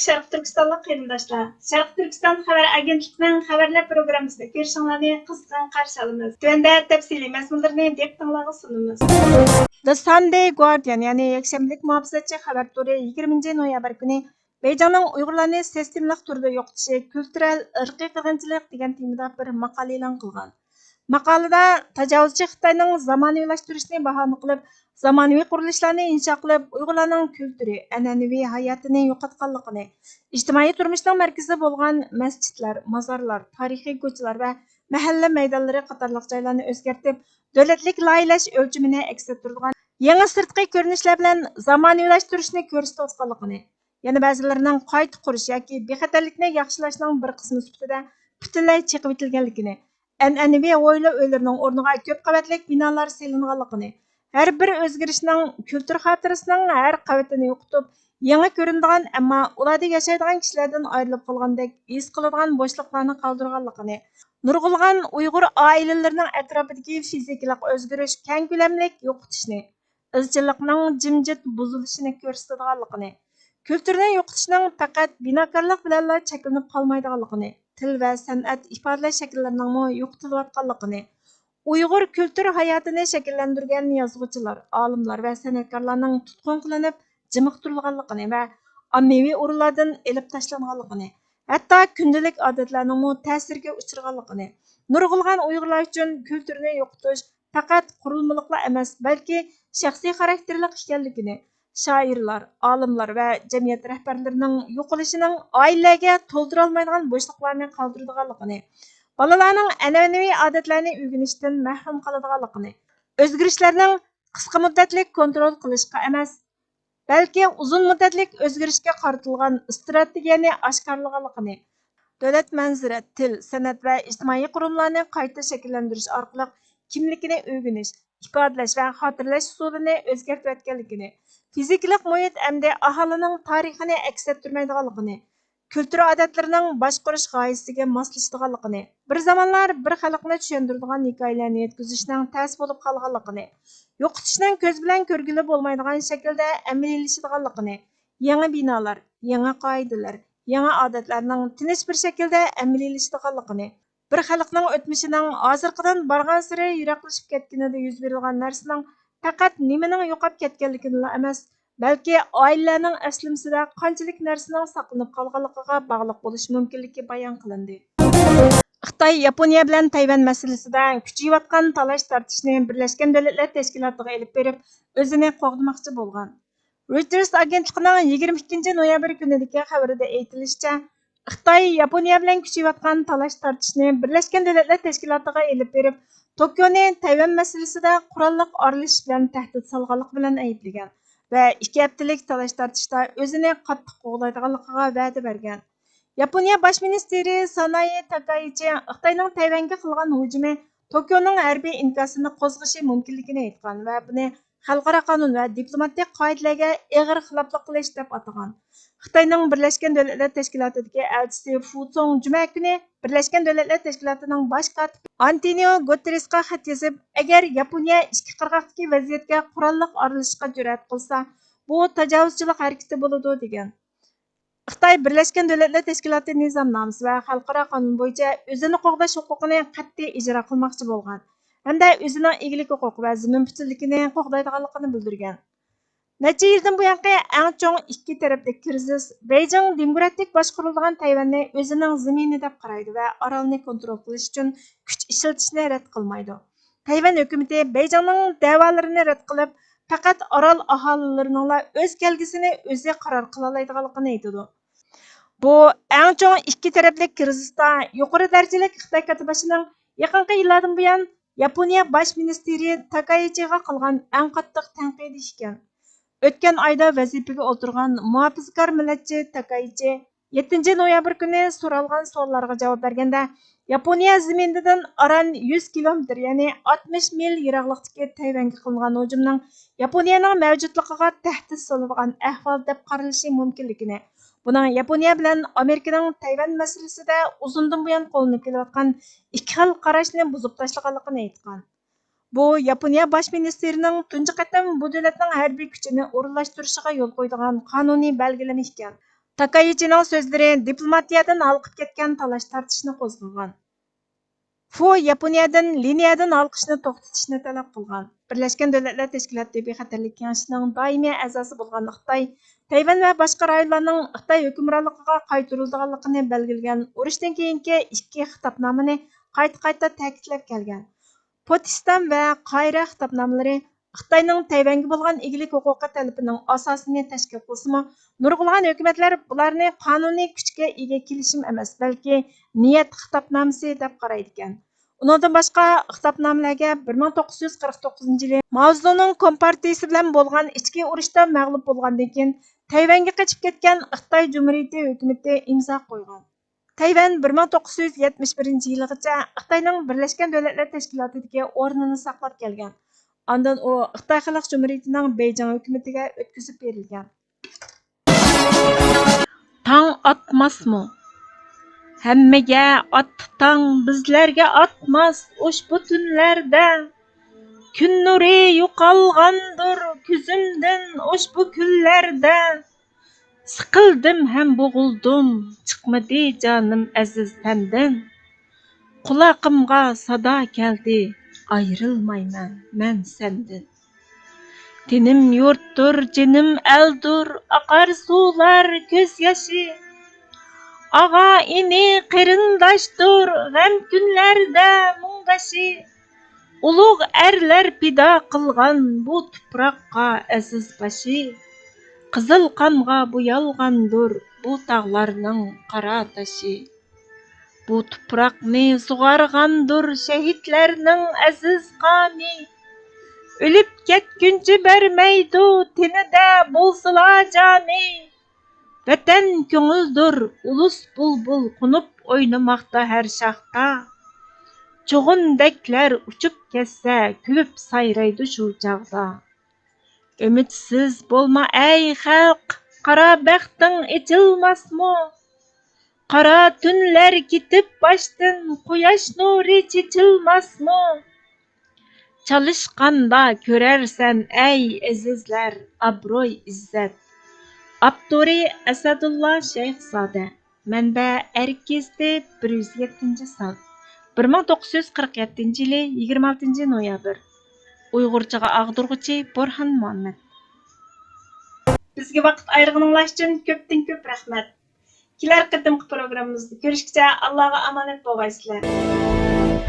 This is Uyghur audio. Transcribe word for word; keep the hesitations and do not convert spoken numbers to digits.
شەرقىي تۈركىستانلىق قېرىنداشلار، شەرقىي تۈركىستان خەۋەر ئاگېنتلىقىنىڭ خەۋەرلەر پروگراممىسىدا كۆرۈشۈڭلارنى قىزغىن قارشى ئالىمىز. تۆۋەندە تەپسىلىي مەزمۇنلىرىنى دىققىتىڭلارغا سۇنىمىز. The Sunday Guardian، يەنى يەكشەنبىلىك مۇھاپىزەتچى خەۋەر تورى يىگىرمىنچى نويابىر كۈنى بېيجىڭنىڭ ئۇيغۇرلارنى سىستېمىلىق تۈردە يوقىتىشى، كۈلتۈرەل ئىرقىي قىرغىنچىلىق دېگەن تېمىدا بىر ماقالە ئېلان قىلغان. ماقالىدە تاجاۋۇزچى خىتاينىڭ زامانىۋىلاشتۇرۇشنى باھانە قىلىپ، زامانىۋى قۇرۇلۇشلارنى ئىنشا قىلىپ، ئۇيغۇرلارنىڭ كۈلتۈرى، ئەنئەنىۋى ھاياتىنى يوقاتقانلىقىنى، ئىجتىمائىي تۇرمۇشنىڭ مەركىزى بولغان مەسچىتلەر، مازارلار، تارىخىي كوچىلار ۋە مەھەللە مەيدانلىرى قاتارلىق جايلارنى ئۆزگەرتىپ، دۆلەتلىك لايىھەلەش ئۆلچىمىنى ئەكس ئەتتۈرىدىغان يېڭى سىرتقى كۆرۈنۈشلەر بىلەن زامانىۋىلاشتۇرۇشنى كۆرسىتىۋاتقانلىقىنى، يەنە بەزىلىرىنىڭ قايتا قۇرۇش ياكى بىخەتەرلىكنى ياخشىلاشنىڭ بىر قىسمى سۈپىتىدە پۈتۈنلەي چېقىۋېتىلگەنلىكىنى، ئەنئەنىۋى ھويلا ئۆيلىرىنىڭ ئورنىغا كۆپ قەۋەتلىك بىنالار سېلىنغانلىقىنى، ھەر بىر ئۆزگىرىشنىڭ كۈلتۈر خاتىرىسىنىڭ ھەر قەۋىتىنى يوقىتىپ، يېڭى كۆرۈنىدىغان، ئەمما ئۇلاردا ياشايدىغان كىشىلەردىن ئايرىلىپ قالغاندەك ھېس قىلىدىغان بوشلۇقلارنى قالدۇرغانلىقىنى، نۇرغۇنلىغان ئۇيغۇر ئائىلىلىرىنىڭ ئەتراپىدىكى فىزىكىلىق ئۆزگىرىش كەڭ كۆلەملىك يوقىتىشنى، ئىزچىللىقنىڭ جىمجىت بۇزۇلۇشىنى كۆرسىتىدىغانلىقىنى، كۈلتۈرنى يوقىتىشنىڭ پەقەت بىناكارلىق بىلەنلا چەكلىنىپ قالمايدىغانلىقىنى، تىل ۋە سەنئەت ئىپادىلەش شەكىللىرىنىڭمۇ يوقىتىلىۋاتقانلىقىنى، ئۇيغۇر كۈلتۈر ھاياتىنى شەكىللەندۈرگەن يازغۇچىلار، ئالىملار ۋە سەنئەتكارلارنىڭ تۇتقۇن قىلىنىپ جىمىقتۇرۇلغانلىقىنى ۋە ئاممىۋى ئورۇنلاردىن ئېلىپ تاشلانغانلىقىنى، ھەتتا كۈندىلىك ئادەتلەرنىڭمۇ تەسىرگە ئۇچرىغانلىقىنى، نۇرغۇنلىغان ئۇيغۇرلار ئۈچۈن كۈلتۈرنى يوقىتىش پەقەت قۇرۇلمىلىقلا ئەمەس، بەلكى شەخسىي خاراكتېرلىق ئىكەنلىكىنى، شائىرلار، ئالىملار ۋە جەمئىيەت رەھبەرلىرىنىڭ يوقىلىشىنىڭ ئائىلىلەرگە تولدۇرالمايدىغان بوشلۇقلارنى قالدۇرىدىغانلىقىنى، بالىلارنىڭ ئەنئەنىۋى ئادەتلەرنى ئۆگىنىشتىن مەھرۇم قالىدىغانلىقىنى، ئۆزگىرىشلەرنىڭ قىسقا مۇددەتلىك كونترول قىلىشقا ئەمەس، بەلكى ئۇزۇن مۇددەتلىك ئۆزگىرىشكە قارىتىلغان ئىستراتېگىيەنى ئاشكارىلىغانلىقىنى، دۆلەت مەنزىرە، تىل، سەنئەت ۋە ئىجتىمائىي قۇرۇملارنى قايتا شەكىللەندۈرۈش ئارقىلىق كىملىكىنى ئۆگىنىش، ئىپادىلەش ۋە خاتىرىلەش ئۇسۇلىنى ئۆزگەرتىۋەتكەنلىكىنى، فىزىكىلىق مۇھىت ئەمدى ئاھالىنىڭ تارىخىنى ئەكس ئەتتۈرمەيدىغانلىقىنى، كۈلتۈر ئادەتلىرىنىڭ باشقۇرۇش غايىسىگە ماسلىشىدىغانلىقىنى، بىر زامانلار بىر خەلقنى چۈشەندۈرىدىغان ھېكايىلەرنى يەتكۈزۈشنىڭ تەس بولۇپ قالغانلىقىنى، يوقىتىشنىڭ كۆز بىلەن كۆرگىلى بولمايدىغان شەكىلدە ئەمەلىيلىشىدىغانلىقىنى، يېڭى بىنالار، يېڭى قائىدىلەر، يېڭى ئادەتلەرنىڭ تىنچ بىر شەكىلدە ئەمەلىيلىشىدىغانلىقىنى، بىر خەلقنىڭ ئۆتمۈشىنىڭ ھازىرقىدىن بارغانسېرى يىراقلىشىپ كەتكىنىدە يۈز بېرىدىغان نەرسىنىڭ پەقەت نېمىنىڭ يوقاپ كەتكەنلىكىنىلا ئەمەس، بەلكى ئائىلىلەرنىڭ ئەسلىمىسىدە قانچىلىك نەرسىنىڭ ساقلىنىپ قالغانلىقىغا باغلىق بولۇشى مۇمكىنلىكى بايان قىلىندى. خىتاي ياپونىيە بىلەن تەيۋەن مەسىلىسىدە كۈچىيىۋاتقان تالاش تارتىشنى بىرلەشكەن دۆلەتلەر تەشكىلاتىغا ئېلىپ بېرىپ، ئۆزىنى قوغدىماقچى بولغان. رويتېرس ئاگېنتلىقىنىڭ يىگىرمە ئىككىنچى نويابىر كۈنىدىكى خەۋىرىدە ئېيتىلىشىچە، خىتاي ياپونىيە بىلەن كۈچىيىۋاتقان تالاش تارتىشنى بىرلەشكەن دۆلەتلەر تەشكىلاتىغا ئېلىپ بېرىپ، توكيونى تەيۋەن مەسىلىسىدە قوراللىق ئارىلىشىش بىلەن تەھدىت سالغانلىقى بىلەن ئەيىبلىگەن ۋە ئىككى ھەپتىلىك تالاش تارتىشتا ئۆزىنى قاتتىق قوغدايدىغانلىقىغا ۋەدە بەرگەن. ياپونىيە باش مىنىستىرى سانايى تاكايچى خىتاينىڭ تەيۋەنگە قىلغان ھۇجۇمى توكيونىڭ ھەربىي ئىنكاسىنى قوزغىشى مۇمكىنلىكىنى ئېيتقان ۋە بۇنى خەلقئارا قانۇن ۋە دىپلوماتىك قائىدىلەرگە ئېغىر خىلاپلىق قىلىش دەپ ئاتىغان. خىتاينىڭ بىرلەشكەن دۆلەتلەر تەشكىلاتىدىكى ئەلچىسى فۇ سوڭ جۈمە كۈنى بىرلەشكەن دۆلەتلەر تەشكىلاتىنىڭ باش كاتىپى ئانتونىئو گۇتېررېسقا خەت يېزىپ، ئەگەر ياپونىيە ئىككى قىرغاقتىكى ۋەزىيەتكە قوراللىق ئارىلىشىشقا جۈرئەت قىلسا، بۇ تاجاۋۇزچىلىق ھەرىكىتى بولىدۇ، دېگەن. خىتاي بىرلەشكەن دۆلەتلەر تەشكىلاتى نىزامنامىسى ۋە خەلقئارا قانۇن بويىچە ئۆزىنى قوغداش ھوقۇقىنى قەتئىي ئىجرا قىلماقچى بولغان ھەمدە ئۆزىنىڭ ئىگىلىك ھوقۇق ۋە زېمىن پۈتۈنلۈكىنى قوغدايدىغانلىقىنى بىلدۈرگەن. نەچچە يىلدىن بۇيانقى ئەڭ چوڭ ئىككى تەرەپلىك كىرىزىس بېيجىڭ دېموكراتىك باشقۇرۇلىدىغان تەيۋەننى ئۆزىنىڭ زېمىنى دەپ قارايدۇ ۋە ئارالنى كونترول قىلىش ئۈچۈن كۈچ ئىشلىتىشنى رەت قىلمايدۇ. تەيۋەن ھۆكۈمىتى بېيجىڭنىڭ دەۋالىرىنى رەت قىلىپ، پەقەت ئارال ئاھالىلىرىنىڭلا ئۆز كەلگۈسىنى ئۆزى قارار قىلالايدىغانلىقىنى ئېيتىدۇ. بۇ ئەڭ چوڭ ئىككى تەرەپلىك كىرىزىستا يۇقىرى دەرىجىلىك خىتاي كاتتىباشىنىڭ يېقىنقى يىللاردىن بۇيان ياپونىيە باش مىنىستىرى تاكايچىغا قىلغان ئەڭ قاتتىق تەنقىدى ئىكەن. ئۆتكەن ئايدا ۋەزىپىگە ئولتۇرغان مۇھاپىزىتكار مىللەتچى تاكايچى يەتتىنچى نويابىر كۈنى سورالغان سوئاللارغا جاۋاب بەرگەندە، ياپونىيە زېمىنىدىن ئاران يۈز كىلومېتىر، يەنى ئاتمىش مىل يىراقلىقتىكى تەيۋەنگە قىلىنغان ھۇجۇمنىڭ ياپونىيەنىڭ مەۋجۇتلۇقىغا تەھدىت سالىدىغان ئەھۋال دەپ قارىلىشى مۇمكىنلىكىنى، بۇنىڭ ياپونىيە بىلەن ئامېرىكىنىڭ تەيۋەن مەسىلىسىدە ئۇزۇندىن بۇيان قوللىنىپ كېلىۋاتقان ئىككى خىل قاراشنى بۇزۇپ تاشلىغانلىقىنى ئېيتقان. بۇ ياپونىيە باش مىنىستىرىنىڭ تۇنجى قېتىم بۇ دۆلەتنىڭ ھەربىي كۈچىنى ئورۇنلاشتۇرۇشىغا يول قويىدىغان قانۇنىي بەلگىلىمە ئىكەن. تاكايىچىنىڭ سۆزلىرى دىپلوماتىيەدىن ھالقىپ كەتكەن تالاش-تارتىشنى قوزغىغان. فۇ ياپونىيەدىن لىنىيەدىن ھالقىشنى توختىتىشنى تەلەپ قىلغان. بىرلەشكەن دۆلەتلەر تەشكىلاتى بىخەتەرلىك كېڭىشىنىڭ دائىمىي ئەزاسى بولغان خىتاي، تەيۋەن ۋە باشقا رايونلارنىڭ خىتاي ھۆكۈمرانلىقىغا قايتۇرۇلىدىغانلىقىنى بەلگىلىگەن ئۇرۇشتىن كېيىنكى ئىككى خىتابنامىنى قايتا-قايتا تەكىتلەپ كەلگەن. پوتسدام ۋە قاھىرە خىتابنامىلىرى خىتاينىڭ تەيۋەنگە بولغان ئىگىلىك ھوقۇقى تەلىپىنىڭ ئاساسىنى تەشكىل قىلسىمۇ، نۇرغۇنلىغان ھۆكۈمەتلەر بۇلارنى قانۇنىي كۈچكە ئىگە كېلىشىم ئەمەس، بەلكى نىيەت خىتابنامىسى دەپ قارايدىكەن. ئۇنىڭدىن باشقا، خىتابنامىلەرگە بىر مىڭ توققۇز يۈز قىرىق توققۇزىنچى يىلى ماۋزېدۇڭنىڭ كومپارتىيىسى بىلەن بولغان ئىچكى ئۇرۇشتا مەغلۇپ بولغاندىن كېيىن تەيۋەنگە قېچىپ كەتكەن خىتاي جۇمھۇرىيىتى ھۆكۈمىتى ئىمزا قويغان. تەيۋەن بىر مىڭ توققۇز يۈز يەتمىش بىرىنچى يىلىغىچە خىتاينىڭ بىرلەشكەن دۆلەتلەر تەشكىلاتىدىكى ئورنىنى ساقلاپ كەلگەن. ئاندىن ئۇ خىتاي خەلق جۇمھۇرىيىتىنىڭ بېيجىڭ ھۆكۈمىتىگە ئۆتكۈزۈپ بېرىلگەن. تاڭ ئاتماسمۇ؟ ھەممىگە ئاتتى تاڭ، بىزلەرگە ئاتماس ئۇشبۇ تۈنلەردە. كۈن نۇرى يوقالغاندۇر كۆزۈمدىن ئۇشبۇ كۈنلەردە. سىقىلدىم ھەم بوغۇلدۇم، چىقمىدى جانىم ئەزىز تەندىن. قۇلاقىمغا سادا كەلدى، ئايرىلمايمەن مەن سەندىن. تېنىم يۇرتتۇر، جېنىم ئەلدۇر، ئاقار سۇلار كۆز ياشى. ئاغا، ئىنى، قېرىنداشتۇر، غەم كۈنلەردە مۇڭداشى. ئۇلۇغ ئەرلەر پىدا قىلغان بۇ تۇپراققا ئەزىز باشى. قىزىل قانغا بويالغاندۇر بۇ تاغلارنىڭ قارا تاشى. بۇ تۇپراقنى سۇغارغاندۇر شەھىدلەرنىڭ ئەزىز قانى. ئۆلۈپ كەتكۈنچە بەرمەيدۇ تېنىدە بولسىلا جانى. ۋەتەن كۆڭۈلدۇر ئۇلۇس بۇلبۇل قونۇپ ئوينىماقتا ھەر شاختا. چوغۇندەكلەر ئۇچۇپ كەتسە كۈلۈپ سايرايدۇ شۇ چاغدا. ئۈمىدسىز بولما ئەي خەلق، قارا بەختىڭ ئېچىلماسمۇ؟ قارا تۈنلەر كېتىپ باشتىن، قۇياش نۇرى چېچىلماسمۇ؟ چالىشقاندا كۆرەرسەن ئەي ئەزىزلەر، ئابروي ئىززەت. ئاپتورى: ئەسەدۇللا شەيخزادە. مەنبە: ئەرك گېزىتى، بىر يۈز يەتتىنچى سان، بىر مىڭ توققۇز يۈز قىرىق يەتتىنچى يىلى يىگىرمە ئالتىنچى نويابىر. ئۇيغۇرچىغا ئاغدۇرغۇچى بورھان مۇھەممەد. بىزگە ۋاقىت ئايرىغىنىڭلار ئۈچۈن كۆپتىن كۆپ رەھمەت. كېلەر قېتىمقى پروگراممىمىزدا كۆرۈشكىچە ئاللاغا ئامانەت بولغايسىلەر.